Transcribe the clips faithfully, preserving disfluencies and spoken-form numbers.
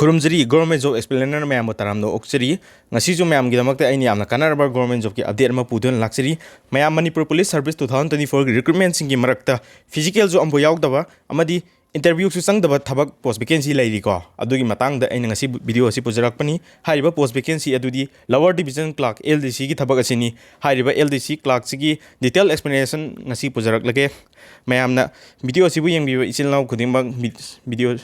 ꯈꯨꯔꯨꯝꯖꯔꯤ, Government Job Explainer ꯃꯌꯥꯝꯕꯨ ꯇꯔꯥꯝꯅ ꯑꯣꯛꯆꯔꯤ꯫ ꯉꯁꯤꯁꯨ ꯃꯌꯥꯝꯒꯤꯗꯃꯛꯇ ꯑꯩꯅ ꯌꯥꯝꯅ ꯀꯥꯟꯅꯔꯕ government jobꯀꯤ update ꯑꯃ ꯄꯨꯗꯨꯅ ꯂꯥꯛꯆꯔꯤ꯫ ꯃꯌꯥꯝ, Manipur police service two thousand twenty fourꯒꯤ recruitmentꯁꯤꯡꯒꯤ ꯃꯔꯛꯇ physicalꯁꯨ ꯑꯃꯐꯥꯎ ꯌꯥꯎꯗꯕ ꯑꯃꯗꯤ interviewꯁꯨ ꯆꯪꯗꯕ ꯊꯕꯛ post vacancy ꯂꯩꯔꯤꯀꯣ꯫ ꯑꯗꯨꯒꯤ ꯃꯇꯥꯡꯗ ꯑꯩꯅ ꯉꯁꯤ video ꯑꯁꯤ ꯄꯨꯖꯔꯛꯄꯅꯤ꯫ ꯍꯥꯏꯔꯤꯕ post vacancy ꯑꯗꯨꯗꯤ Lower Division Clerk, LDCꯒꯤ ꯊꯕꯛ ꯑꯁꯤꯅꯤ꯫ ꯍꯥꯏꯔꯤꯕ LDC clerkꯁꯤꯒꯤ detail explanation ꯉꯁꯤ ꯄꯨꯖꯔꯛꯂꯒꯦ꯫ ꯃꯌꯥꯝꯅ video ꯑꯁꯤꯕꯨ ꯌꯦꯡꯕꯤꯕ ꯏꯆꯤꯜ ꯏꯅꯥꯎ ꯈꯨꯗꯤꯡꯃꯛ ꯚꯤ-, video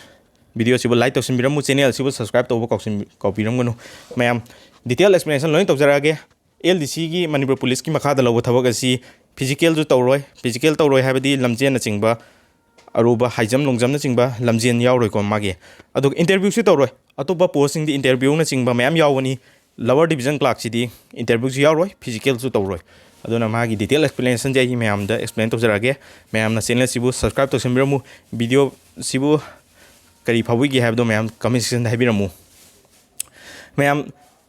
video ꯑꯁꯤꯕꯨ like ꯇꯧꯁꯤꯟꯕꯤꯔꯝꯃꯨ, channel ꯑꯁꯤꯕꯨ subscribe ꯇꯧꯕ ꯀꯥꯎꯁꯤꯟ-, ꯀꯥꯎꯕꯤꯔꯝꯒꯅꯨ꯫ ꯃꯌꯥꯝ, detail explanation ꯂꯣꯏꯅ ꯇꯧꯖꯔꯛꯑꯒꯦ꯫ LDCꯒꯤ ꯃꯅꯤꯄꯨꯔ ꯄꯨꯂꯤꯁꯀꯤ ꯃꯈꯥꯗ ꯂꯧꯕ ꯊꯕꯛ ꯑꯁꯤ physicalꯁꯨ ꯇꯧꯔꯣꯏ꯫ Physical ꯇꯧꯔꯣꯏ ꯍꯥꯏꯕꯗꯤ ꯂꯝꯖꯦꯟꯅꯆꯤꯡꯕ, ꯑꯔꯨꯕ high jump, long jumpꯅꯆꯤꯡꯕ ꯂꯝꯖꯦꯟ ꯌꯥꯎꯔꯣꯏꯀꯣ ꯃꯥꯒꯤ꯫ ꯑꯗꯨꯒ interviewꯁꯨ ꯇꯧꯔꯣꯏ꯫ ꯑꯇꯣꯞꯄ postꯁꯤꯡꯗꯤ interviewꯅꯆꯤꯡꯕ ꯃꯌꯥꯝ ꯌꯥꯎꯒꯅꯤ꯫ Lower Division clerkꯁꯤꯗꯤ interviewꯁꯨ ꯌꯥꯎꯔꯣꯏ, physicalꯁꯨ ꯇꯧꯔꯣꯏ꯫ ꯑꯗꯨꯅ ꯃꯥꯒꯤ detail explanationꯁꯦ ꯑꯩ ꯃꯌꯥꯝꯗ explain ꯇꯧꯖꯔꯛꯑꯒꯦ꯫ ꯃꯌꯥꯝꯅ channelꯁꯤꯕꯨ subscribe ꯇꯧꯁꯤꯟꯕꯤꯔꯝꯃꯨ꯫ Videoꯁꯤꯕꯨ ꯀꯔꯤ ꯐꯥꯎꯕꯤꯒꯦ ꯍꯥꯏꯕꯗꯣ ꯃꯌꯥꯝ comment sectionꯗ ꯍꯥꯏꯕꯤꯔꯝꯃꯨ꯫ ꯃꯌꯥꯝ,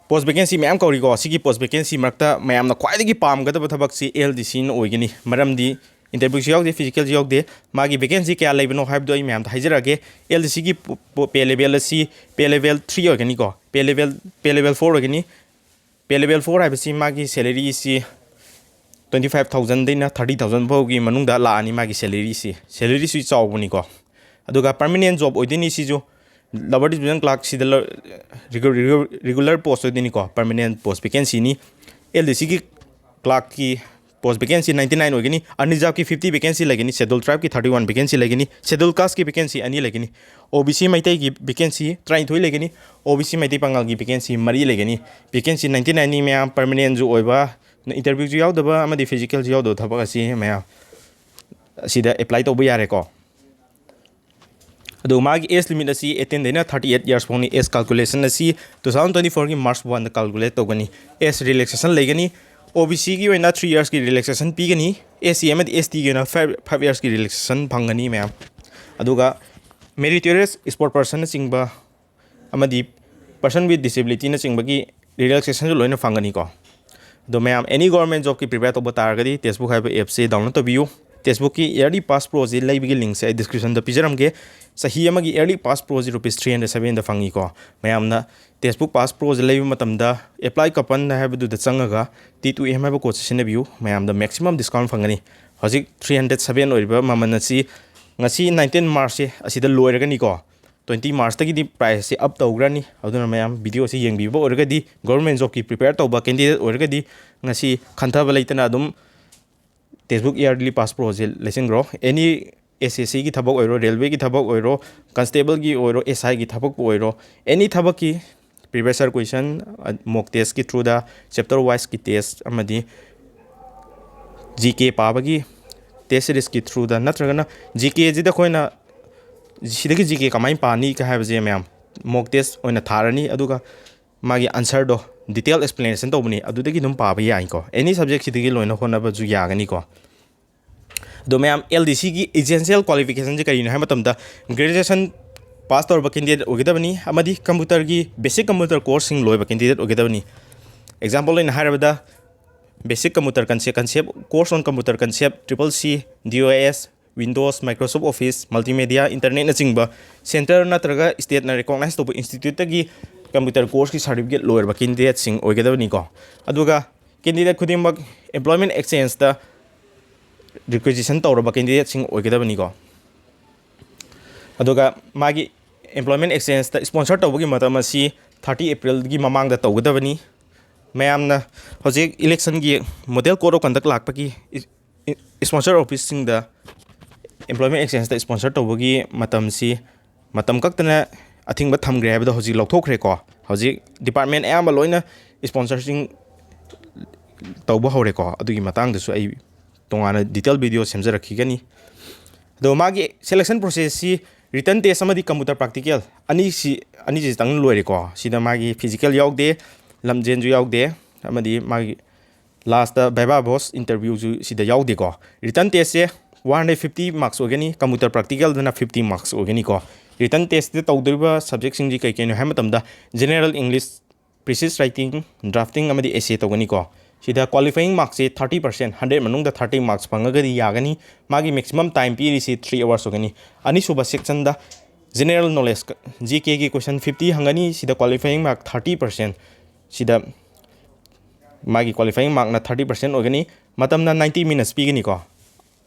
post vacancy ꯃꯌꯥꯝ ꯀꯧꯔꯤꯀꯣ꯫ ꯁꯤꯒꯤ post vacancy ꯃꯔꯛꯇ ꯃꯌꯥꯝꯅ ꯈ꯭ꯋꯥꯏꯗꯒꯤ ꯄꯥꯝꯒꯗꯕ ꯊꯕꯛꯁꯤ LDCꯅ ꯑꯣꯏꯒꯅꯤ꯫ ꯃꯔꯝꯗꯤ interviewꯁꯨ ꯌꯥꯎꯗꯦ, physicalꯁꯨ ꯌꯥꯎꯗꯦ꯫ ꯃꯥꯒꯤ vacancy ꯀꯌꯥ ꯂꯩꯕꯅꯣ ꯍꯥꯏꯕꯗꯣ ꯑꯩ ꯃꯌꯥꯝꯗ ꯍꯥꯏꯖꯔꯛꯑꯒꯦ꯫ LDCꯒꯤ ꯄꯣ-, ꯄꯣ-, pay level ꯑꯁꯤ pay level three ꯑꯣꯏꯒꯅꯤꯀꯣ꯫ Pay level, pay level four ꯑꯣꯏꯒꯅꯤ꯫ Pay level four ꯍꯥꯏꯕꯁꯤ ꯃꯥꯒꯤ salaryꯁꯤ twenty five thousandꯗꯩꯅ thirty thousand ꯐꯥꯎꯒꯤ ꯃꯅꯨꯡꯗ ꯂꯥꯛꯑꯅꯤ ꯃꯥꯒꯤ salaryꯁꯤ꯫ Salaryꯁꯤ ꯆꯥꯎꯕꯅꯤꯀꯣ꯫ ꯑꯗꯨꯒ permanent job ꯑꯣꯏꯗꯣꯏꯅꯤ ꯁꯤꯁꯨ꯫ Lower Division clerkꯁꯤꯗ ꯂ-, regu-, regu-, regular post ꯑꯣꯏꯗꯣꯏꯅꯤꯀꯣ, permanent post vacancyꯅꯤ꯫ LDCꯒꯤ clerkꯀꯤ post vacancy ninety nine ꯑꯣꯏꯒꯅꯤ, unreservedꯀꯤ fifty vacancy ꯂꯩꯒꯅꯤ, scheduled tribeꯀꯤ thirty one vacancy ꯂꯩꯒꯅꯤ, scheduled casteꯀꯤ vacancy ꯑꯅꯤ ꯂꯩꯒꯅꯤ, OBC ꯃꯩꯇꯩꯒꯤ vacancy ꯇꯔꯥꯅꯤꯊꯣꯏ ꯂꯩꯒꯅꯤ, OBC ꯃꯩꯇꯩ ꯄꯥꯉꯜꯒꯤ vacancy ꯃꯔꯤ ꯂꯩꯒꯅꯤ꯫ Vacancy ninety nineꯅꯤ ꯃꯌꯥꯝ, permanentꯁꯨ ꯑꯣꯏꯕ, interviewꯁꯨ ꯌꯥꯎꯗꯕ ꯑꯃꯗꯤ physicalꯁꯨ ꯌꯥꯎꯗꯕ ꯊꯕꯛ ꯑꯁꯤ ꯃꯌꯥꯝ ꯑꯁꯤꯗ apply ꯇꯧꯕ ꯌꯥꯔꯦꯀꯣ꯫ ꯑꯗꯨꯒ ꯃꯥꯒꯤ age limit ꯑꯁꯤ eighteen ꯗꯩꯅ thirty eight years ꯐꯥꯎꯅꯤ꯫ Age calculation ꯑꯁꯤ two thousand twenty fourꯒꯤ March oneꯗ calculate ꯇꯧꯒꯅꯤ꯫ Age relaxation ꯂꯩꯒꯅꯤ꯫ OBCꯒꯤ ꯑꯣꯏꯅ three yearsꯀꯤ relaxation ꯄꯤꯒꯅꯤ꯫ SC ꯑꯃꯗꯤ STꯒꯤ ꯑꯣꯏꯅ five, five yearsꯀꯤ relaxation ꯐꯪꯒꯅꯤ ꯃꯌꯥꯝ꯫ ꯑꯗꯨꯒ meritorious sport personꯅꯆꯤꯡꯕ ꯑꯃꯗꯤ person with disabilityꯅꯆꯤꯡꯕꯒꯤ relaxationꯁꯨ ꯂꯣꯏꯅ ꯐꯪꯒꯅꯤꯀꯣ꯫ ꯑꯗꯣ ꯃꯌꯥꯝ, any government jobꯀꯤ prepare ꯇꯧꯕ ꯇꯥꯔꯒꯗꯤ Testbook ꯍꯥꯏꯕ appꯁꯦ download ꯇꯧꯕꯤꯌꯨ꯫ Textbookꯀꯤ Yearly Pass Proꯁꯤ ꯂꯩꯕꯒꯤ linkꯁꯦ ꯑꯩ descriptionꯗ ꯄꯤꯖꯔꯝꯒꯦ꯫ ꯆꯍꯤ ꯑꯃꯒꯤ Yearly Pass Proꯁꯤ rupees three hundred seventyꯗ ꯐꯪꯉꯤꯀꯣ꯫ ꯃꯌꯥꯝꯅ textbook pass proꯁꯦ ꯂꯩꯕ ꯃꯇꯝꯗ apply coupon ꯍꯥꯏꯕꯗꯨꯗ ꯆꯪꯉꯒ T two M ꯍꯥꯏꯕ codeꯁꯦ ꯁꯤꯖꯤꯟꯅꯕꯤꯌꯨ꯫ ꯃꯌꯥꯝꯗ maximum discount ꯐꯪꯒꯅꯤ꯫ ꯍꯧꯖꯤꯛ three hundred seven ꯑꯣꯏꯔꯤꯕ ꯃꯃꯜ ꯑꯁꯤ ꯉꯁꯤ nineteen Marchꯁꯦ ꯑꯁꯤꯗ ꯂꯣꯏꯔꯒꯅꯤꯀꯣ꯫ Twenty Marchꯇꯒꯤꯗꯤ priceꯁꯤ up ꯇꯧꯈ꯭ꯔꯅꯤ꯫ ꯑꯗꯨꯅ ꯃꯌꯥꯝ videoꯁꯤ ꯌꯦꯡꯕꯤꯕ ꯑꯣꯏꯔꯒꯗꯤ, government jobꯀꯤ prepare ꯇꯧꯕ candidate ꯑꯣꯏꯔꯒꯗꯤ, ꯉꯁꯤ ꯈꯟꯊꯕ ꯂꯩꯇꯅ ꯑꯗꯨꯝ textbook Yearly Pass Proꯁꯦ ꯂꯩꯁꯤꯟꯈ꯭ꯔꯣ꯫ Any SSCꯒꯤ ꯊꯕꯛ ꯑꯣꯏꯔꯣ, railwayꯒꯤ ꯊꯕꯛ ꯑꯣꯏꯔꯣ, constableꯒꯤ ꯑꯣꯏꯔꯣ, SIꯒꯤ ꯊꯕꯛꯄꯨ ꯑꯣꯏꯔꯣ, any ꯊꯕꯛꯀꯤ previous year question, mock testꯀꯤ throughꯗ, chapter wiseꯀꯤ test ꯑꯃꯗꯤ GK ꯄꯥꯕꯒꯤ test seriesꯀꯤ throughꯗ, ꯅꯠꯇ꯭ꯔꯒꯅ GKꯁꯤꯗ ꯑꯩꯈꯣꯏꯅ ꯁꯤꯗꯒꯤ GK ꯀꯃꯥꯏꯅ ꯄꯥꯅꯤ ꯀ ꯍꯥꯏꯕꯁꯦ ꯃꯌꯥꯝ mock test ꯑꯣꯏꯅ ꯊꯥꯔꯅꯤ꯫ ꯑꯗꯨꯒ ꯃꯥꯒꯤ answerꯗꯣ detail explanation ꯇꯧꯕꯅꯤ, ꯑꯗꯨꯗꯒꯤ ꯑꯗꯨꯝ ꯄꯥꯕ ꯌꯥꯏꯀꯣ꯫ Any subjectꯁꯤꯗꯒꯤ ꯂꯣꯏꯅ ꯍꯣꯠꯅꯕꯁꯨ ꯌꯥꯒꯅꯤꯀꯣ꯫ ꯑꯗꯣ ꯃꯌꯥꯝ, LDCꯒꯤ essential qualificationꯁꯦ ꯀꯔꯤꯅꯣ ꯍꯥꯏꯕ ꯃꯇꯝꯗ, graduation pass ꯇꯧꯔꯕ candidate ꯑꯣꯏꯒꯗꯕꯅꯤ ꯑꯃꯗꯤ computerꯒꯤ basic computer courseꯁꯤꯡ ꯂꯣꯏꯕ candidate ꯑꯣꯏꯒꯗꯕꯅꯤ꯫ Example ꯑꯣꯏꯅ ꯍꯥꯏꯔꯕꯗ, basic computer concept, concept, course on computer concept, triple C, DOS, Windows, Microsoft Office, multimedia, internetꯅꯆꯤꯡꯕ centre ꯅꯠꯇ꯭ꯔꯒ stateꯅ recognize ꯇꯧꯕ instituteꯇꯒꯤ computer courseꯀꯤ certificate ꯂꯣꯏꯔꯕ candidateꯁꯤꯡ ꯑꯣꯏꯒꯗꯕꯅꯤꯀꯣ꯫ ꯑꯗꯨꯒ candidate ꯈꯨꯗꯤꯡꯃꯛ employment exchangeꯇ requisition ꯇꯧꯔꯕ candidateꯁꯤꯡ ꯑꯣꯏꯒꯗꯕꯅꯤꯀꯣ꯫ ꯑꯗꯨꯒ ꯃꯥꯒꯤ employment exchangeꯇ sponsor ꯇꯧꯕꯒꯤ ꯃꯇꯝ ꯑꯁꯤ thirty Aprilꯒꯤ ꯃꯃꯥꯡꯗ ꯇꯧꯒꯗꯕꯅꯤ꯫ ꯃꯌꯥꯝꯅ ꯍꯧꯖꯤꯛ electionꯒꯤ model code of conduct ꯂꯥꯛꯄꯒꯤ sponsor officeꯁꯤꯡꯗ employment exchangeꯇ sponsor ꯇꯧꯕꯒꯤ ꯃꯇꯝꯁꯤ ꯃꯇꯝ ꯀꯛꯇꯅ ꯑꯊꯤꯡꯕ ꯊꯝꯈ꯭ꯔꯦ ꯍꯥꯏꯕꯗꯣ ꯍꯧꯖꯤꯛ ꯂꯧꯊꯣꯛꯈ꯭ꯔꯦꯀꯣ꯫ ꯍꯧꯖꯤꯛ department ꯑꯌꯥꯝꯕ ꯂꯣꯏꯅ sponsorꯁꯤꯡ ꯇꯧꯕ ꯍꯧꯔꯦꯀꯣ꯫ ꯑꯗꯨꯒꯤ ꯃꯇꯥꯡꯗꯁꯨ ꯑꯩ ꯇꯣꯉꯥꯟꯅ detail video ꯁꯦꯝꯖꯔꯛꯈꯤꯒꯅꯤ꯫ ꯑꯗꯣ ꯃꯥꯒꯤ selection processꯁꯤ written test ꯑꯃꯗꯤ computer practical ꯑꯅꯤꯁꯤ, ꯑꯅꯤꯁꯤꯇꯪ ꯂꯣꯏꯔꯦꯀꯣ꯫ ꯁꯤꯗ ꯃꯥꯒꯤ physical ꯌꯥꯎꯗꯦ, ꯂꯝꯖꯦꯟꯁꯨ ꯌꯥꯎꯗꯦ, ꯑꯃꯗꯤ ꯃꯥꯒꯤ lastꯇ viva voce interviewꯁꯨ ꯁꯤꯗ ꯌꯥꯎꯗꯦꯀꯣ꯫ Written testꯁꯦ one hundred fifty marks ꯑꯣꯏꯒꯅꯤ, computer practicalꯗꯅ fifty marks ꯑꯣꯏꯒꯅꯤꯀꯣ꯫ Written testꯇ ꯇꯧꯗꯣꯔꯤꯕ subjectꯁꯤꯡꯁꯤ ꯀꯩ ꯀꯩꯅꯣ ꯍꯥꯏꯕ ꯃꯇꯝꯗ, general English, precise writing, drafting ꯑꯃꯗꯤ essay ꯇꯧꯒꯅꯤꯀꯣ꯫ ꯁꯤꯗ qualifying markꯁꯤ thirty percent, hundred ꯃꯅꯨꯡꯗ thirty marks ꯐꯪꯉꯒꯗꯤ ꯌꯥꯒꯅꯤ꯫ ꯃꯥꯒꯤ maximum time ꯄꯤꯔꯤꯁꯤ three hours ꯑꯣꯏꯒꯅꯤ꯫ ꯑꯅꯤꯁꯨꯕ sectionꯗ general knowledge, G Kꯒꯤ question fifty ꯍꯪꯒꯅꯤ꯫ ꯁꯤꯗ qualifying mark thirty percent, ꯁꯤꯗ ꯃꯥꯒꯤ qualifying markꯅ thirty percent ꯑꯣꯏꯒꯅꯤ꯫ ꯃꯇꯝꯅ ninety minutes ꯄꯤꯒꯅꯤꯀꯣ꯫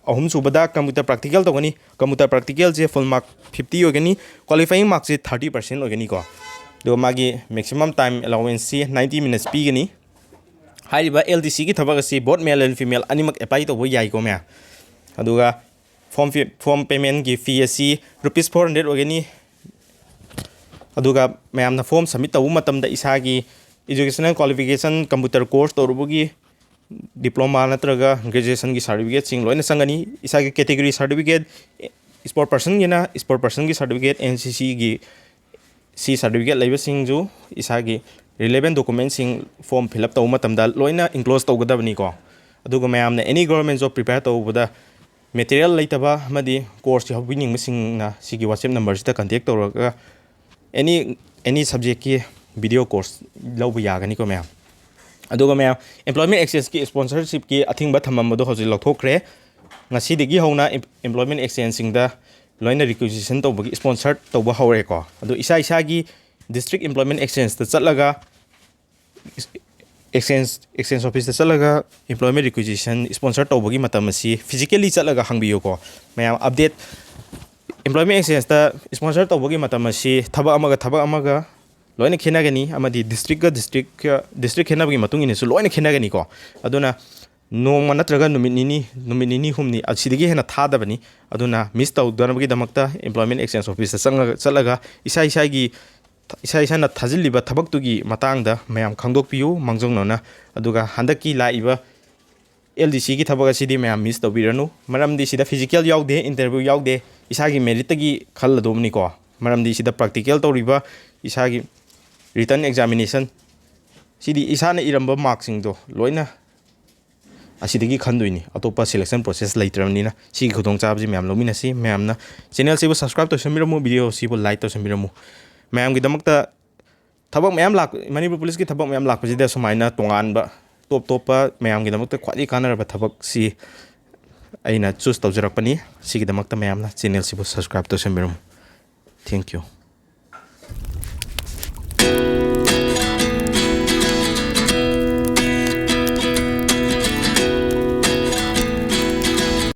ꯑꯍꯨꯝꯁꯨꯕꯗ computer practical ꯇꯧꯒꯅꯤ꯫ Computer practicalꯁꯦ full mark fifty ꯑꯣꯏꯒꯅꯤ, qualifying markꯁꯦ thirty percent ꯑꯣꯏꯒꯅꯤꯀꯣ꯫ ꯑꯗꯨꯒ ꯃꯥꯒꯤ maximum time allowanceꯁꯤ ninety minutes ꯄꯤꯒꯅꯤ꯫ ꯍꯥꯏꯔꯤꯕ LDCꯒꯤ ꯊꯕꯛ ꯑꯁꯤ both male and female ꯑꯅꯤꯃꯛ apply ꯇꯧꯕ ꯌꯥꯏꯀꯣ ꯃꯌꯥꯝ꯫ ꯑꯗꯨꯒ form fee, form paymentꯀꯤ fee ꯑꯁꯤ rupees four hundred ꯑꯣꯏꯒꯅꯤ꯫ ꯑꯗꯨꯒ ꯃꯌꯥꯝꯅ form submit ꯇꯧꯕ ꯃꯇꯝꯗ ꯏꯁꯥꯒꯤ educational qualification, computer course ꯇꯧꯔꯨꯕꯒꯤ diploma ꯅꯠꯇ꯭ꯔꯒ graduationꯒꯤ certificateꯁꯤꯡ ꯂꯣꯏꯅ ꯆꯪꯒꯅꯤ꯫ ꯏꯁꯥꯒꯤ category certificate, sport personꯒꯤꯅ sport personꯒꯤ certificate, NCCꯒꯤ C certificate ꯂꯩꯕꯁꯤꯡꯁꯨ ꯏꯁꯥꯒꯤ relevant documentꯁꯤꯡ form fill up ꯇꯧꯕ ꯃꯇꯝꯗ ꯂꯣꯏꯅ enclose ꯇꯧꯒꯗꯕꯅꯤꯀꯣ꯫ ꯑꯗꯨꯒ ꯃꯌꯥꯝꯅ any government job prepare ꯇꯧꯕꯗ material ꯂꯩꯇꯕ ꯑꯃꯗꯤ course ꯌꯥꯎꯕꯤꯅꯤꯡꯕꯁꯤꯡꯅ ꯁꯤꯒꯤ WhatsApp numberꯁꯤꯗ contact ꯇꯧꯔꯒ any, any subjectꯀꯤ video course ꯂꯧꯕ ꯌꯥꯒꯅꯤꯀꯣ ꯃꯌꯥꯝ꯫ ꯑꯗꯨꯒ ꯃꯌꯥꯝ, employment exchangeꯀꯤ sponsorshipꯀꯤ ꯑꯊꯤꯡꯕ ꯊꯝꯃꯝꯕꯗꯣ ꯍꯧꯖꯤꯛ ꯂꯧꯊꯣꯛꯈ꯭ꯔꯦ꯫ ꯉꯁꯤꯗꯒꯤ ꯍꯧꯅ em-, employment exchangeꯁꯤꯡꯗ ꯂꯣꯏꯅ requisition ꯇꯧꯕꯒꯤ, sponsor ꯇꯧꯕ ꯍꯧꯔꯦꯀꯣ꯫ ꯑꯗꯣ ꯏꯁꯥ ꯏꯁꯥꯒꯤ district employment exchangeꯇ ꯆꯠꯂꯒ, exchange, exchange officeꯇ ꯆꯠꯂꯒ employment requisition sponsor ꯇꯧꯕꯒꯤ ꯃꯇꯝ ꯑꯁꯤ physically ꯆꯠꯂꯒ ꯍꯪꯕꯤꯌꯨꯀꯣ ꯃꯌꯥꯝ꯫ Update, employment exchangeꯇ sponsor ꯇꯧꯕꯒꯤ ꯃꯇꯝ ꯑꯁꯤ ꯊꯕꯛ ꯑꯃꯒ ꯊꯕꯛ ꯑꯃꯒ ꯂꯣꯏꯅ ꯈꯦꯠꯅꯒꯅꯤ, ꯑꯃꯗꯤ districtꯀ districtꯀ, district ꯈꯦꯠꯅꯕꯒꯤ ꯃꯇꯨꯡ ꯏꯟꯅꯁꯨ ꯂꯣꯏꯅ ꯈꯦꯠꯅꯒꯅꯤꯀꯣ꯫ ꯑꯗꯨꯅ ꯅꯣꯡꯃ ꯅꯠꯇ꯭ꯔꯒ ꯅꯨꯃꯤꯠ ꯅꯤꯅꯤ, ꯅꯨꯃꯤꯠ ꯅꯤꯅꯤ ꯍꯨꯝꯅꯤ ꯑꯁꯤꯗꯒꯤ ꯍꯦꯟꯅ ꯊꯥꯗꯕꯅꯤ꯫ ꯑꯗꯨꯅ miss ꯇꯧꯗꯅꯕꯒꯤꯗꯃꯛꯇ employment exchange officeꯇ ꯆꯪꯉꯒ, ꯆꯠꯂꯒ ꯏꯁꯥ ꯏꯁꯥꯒꯤ, ꯏꯁꯥ ꯏꯁꯥꯅ ꯊꯥꯖꯤꯜꯂꯤꯕ ꯊꯕꯛꯇꯨꯒꯤ ꯃꯇꯥꯡꯗ ꯃꯌꯥꯝ ꯈꯪꯗꯣꯛꯄꯤꯌꯨ ꯃꯥꯡꯖꯧꯅꯅ꯫ ꯑꯗꯨꯒ ꯍꯟꯗꯛꯀꯤ ꯂꯥꯛꯏꯕ LDCꯒꯤ ꯊꯕꯛ ꯑꯁꯤꯗꯤ ꯃꯌꯥꯝ miss ꯇꯧꯕꯤꯔꯅꯨ, ꯃꯔꯝꯗꯤ ꯁꯤꯗ physical ꯌꯥꯎꯗꯦ, interview ꯌꯥꯎꯗꯦ, ꯏꯁꯥꯒꯤ meritꯇꯒꯤ ꯈꯜꯂꯗꯧꯕꯅꯤꯀꯣ꯫ ꯃꯔꯝꯗꯤ ꯁꯤꯗ practical ꯇꯧꯔꯤꯕ ꯏꯁꯥꯒꯤ written examination ꯁꯤꯗꯤ ꯏꯁꯥꯅ ꯏꯔꯝꯕ markꯁꯤꯡꯗꯣ ꯂꯣꯏꯅ ꯑꯁꯤꯗꯒꯤ ꯈꯟꯗꯣꯏꯅꯤ, ꯑꯇꯣꯞꯄ selection process ꯂꯩꯇ꯭ꯔꯕꯅꯤꯅ꯫ ꯁꯤꯒꯤ ꯈꯨꯗꯣꯡꯆꯥꯕꯁꯤ ꯃꯌꯥꯝ ꯂꯧꯃꯤꯟꯅꯁꯤ꯫ ꯃꯌꯥꯝꯅ channelꯁꯤꯕꯨ subscribe ꯇꯧꯁꯟꯕꯤꯔꯝꯃꯨ, videoꯁꯤꯕꯨ like ꯇꯧꯁꯟꯕꯤꯔꯝꯃꯨ꯫ ꯃꯌꯥꯝꯒꯤꯗꯃꯛꯇ ꯊꯕꯛ ꯃꯌꯥꯝ ꯂꯥꯛ-, ꯃꯅꯤꯄꯨꯔ ꯄꯨꯂꯤꯁꯀꯤ ꯊꯕꯛ ꯃꯌꯥꯝ ꯂꯥꯛꯄꯁꯤꯗ ꯁꯨꯃꯥꯏꯅ ꯇꯣꯉꯥꯟꯕ ꯇꯣꯞ ꯇꯣꯞꯄ ꯃꯌꯥꯝꯒꯤꯗꯃꯛꯇ ꯈ꯭ꯋꯥꯏꯗꯒꯤ ꯀꯥꯟꯅꯔꯕ ꯊꯕꯛꯁꯤ ꯑꯩꯅ ꯆꯨꯁ ꯇꯧꯖꯔꯛꯄꯅꯤ꯫ ꯁꯤꯒꯤꯗꯃꯛꯇ ꯃꯌꯥꯝꯅ ꯆꯦꯅꯦꯜꯁꯤꯕꯨ ꯁꯕꯁꯀ꯭ꯔꯥꯏꯕ ꯇꯧꯁꯟꯕꯤꯔꯝꯃꯨ꯫ Thank you꯫